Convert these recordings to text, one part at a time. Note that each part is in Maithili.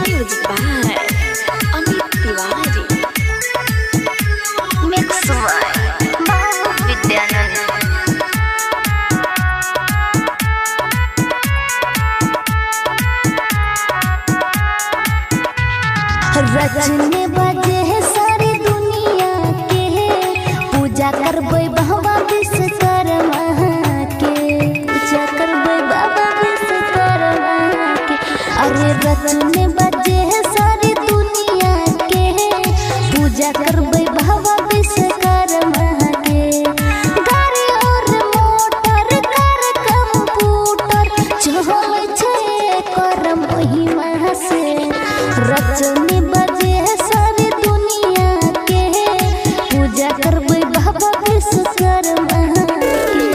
Music by Amit Tiwari. Mix by Babu Vidyanand. रचने बजे है सारी दुनिया के, पूजा करबै बाबा विश्वकर्मा के, पूजा करबै बाबा विश्वकर्मा के। अरे रचने बजे है सारी दुनिया के, पूजा करबै बाबा विश्वकर्मा के। गाड़ी और मोटर कार कंप्यूटर चलै छै करम महिमा से। रचने बजे है सारी दुनिया के, पूजा करबै बाबा विश्वकर्मा के।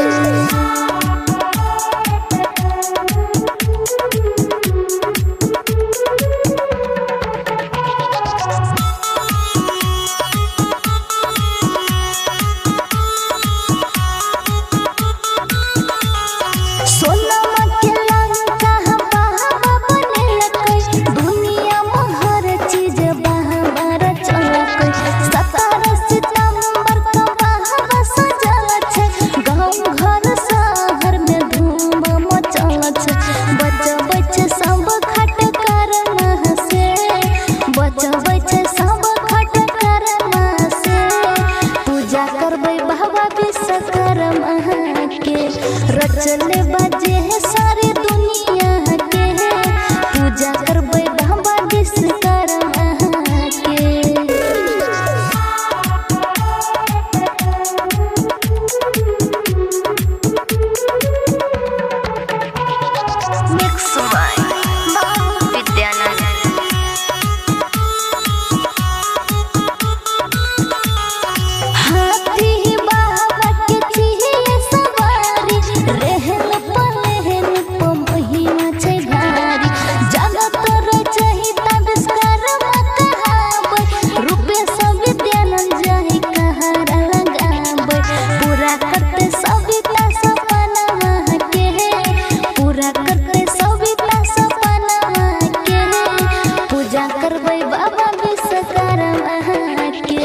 सोनमा के लंका बाबा बनेलकै, दुनिया में हर चीज बाबा रचलकै। 17 सितंबर के बाबा सजल छै, गाँव घर शहर में धूम मचल छै। बचबै छै सब खट कर्मा से, बचबै छै सब खट कर्मा से। पूजा करबै बाबा विश्वकर्मा के। रचले बजे है सारी दुनिया के, पूजा करबै बाबा विश्वकर्मा के। Mix by Babu Vidyanand. हाथी बाबा के छियै सवारी, रहल पलहन पर महिमा छै भारी। जगत रचयिता विश्वकर्मा कहाबै, रूपेश विद्यानंद जाहि कहारा लगाबै। पूरा करते सविता सपना के, पूरा करते सविता सपना के। पूजा करबै बाबा विश्वकर्मा के।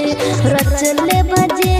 रचले बजे